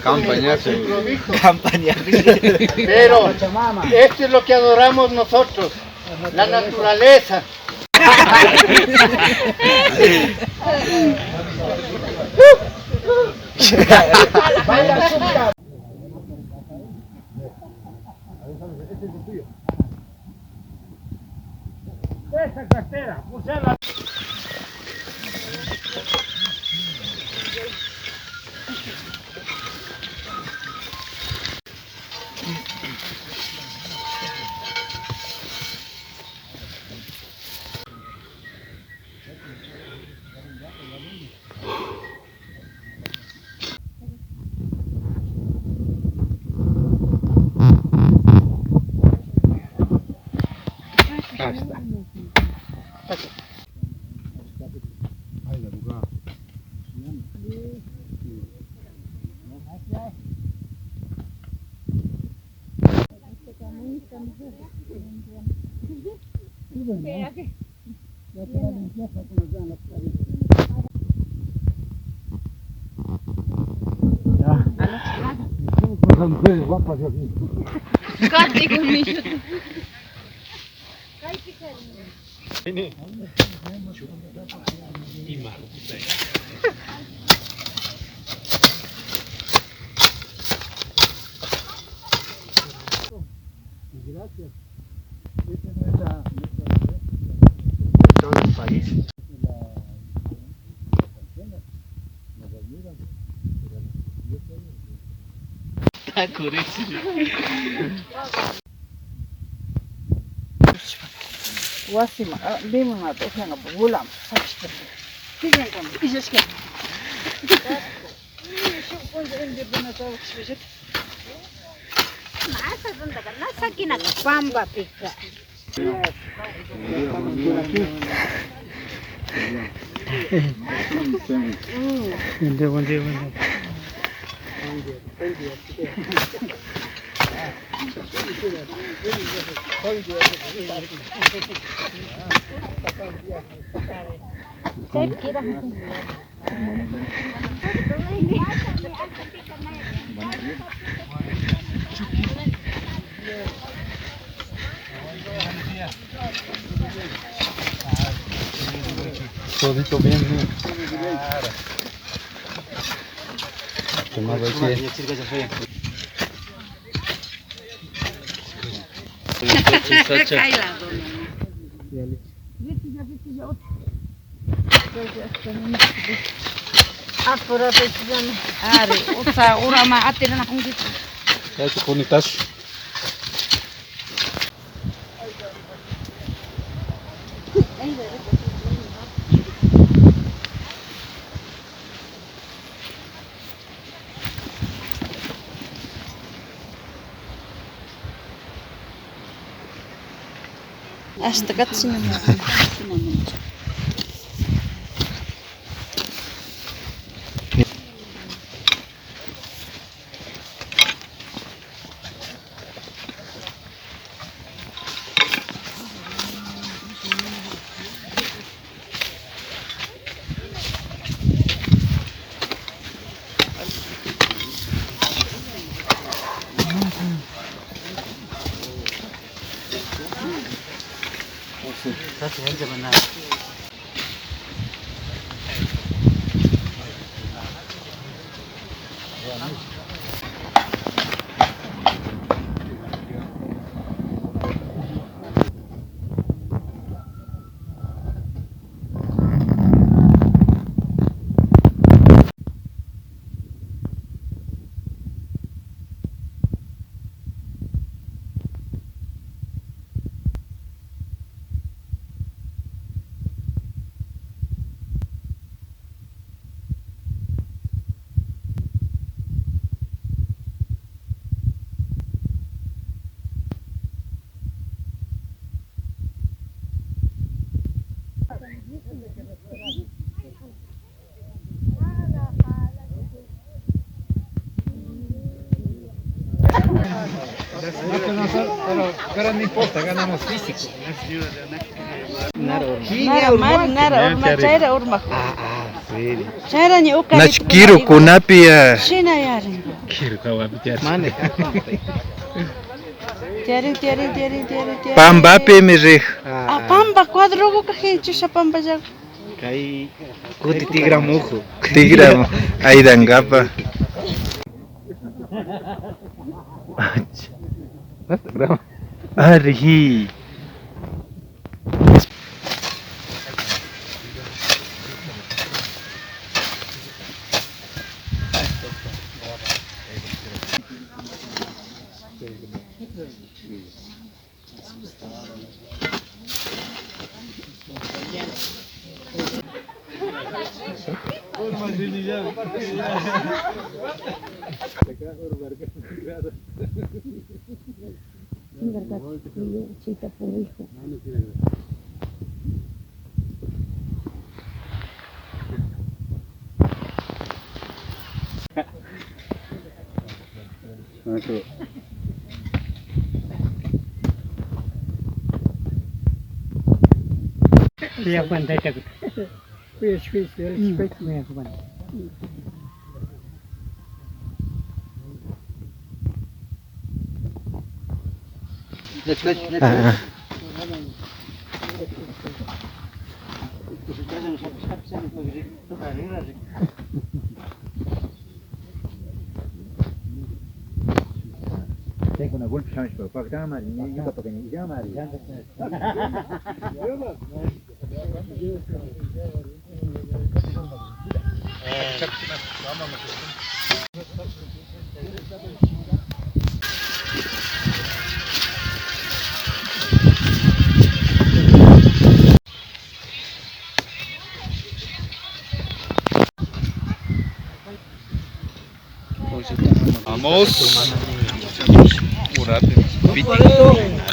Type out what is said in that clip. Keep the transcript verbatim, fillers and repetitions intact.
Campaña. Campaña. Pero esto es lo que adoramos nosotros, la naturaleza. Esa cartera, o sea, la Gracias. Esta es nuestra, nuestra, todo el país. Nos admiran. Wasima, ah, liman ata ushanga bulaman. Sigan con, illashka. Shuk puncha invierno trabajo. Masa runtaka na sakinaka pampapika. Buen día, buen día, buen día. Todito bien, ¿no? Tomado el pie. Apurate chillana. Ari, utsa urama atirinakunkichi. Kaypi kunitash. Ashtakata shinami. Pero, pero no importa, ganamos físico. Nara, mari, nara, urma, chayra urma. Ah, ah, sí. Chayra ña uka. Nash kirukunapi ya. Shina yarin. Kiru hawapi ya. Mane. Tiyarin, tiyarin, tiyarin, tiyarin, tiyarin. Pambapimi rik. Ah, pamba cuadroku kajin chusha pamballaku. Kay kuti tigramuku. Tigramu. Aydankapa. Ari. Cuidado, Juan, ahí está. Cuidado, cuidado, cuidado. Ah, ah. Tengo una golpe, ¿sabes? Pero para acá, madre, ni yo para acá, ni ya, madre. Vamos. Urate. Piti.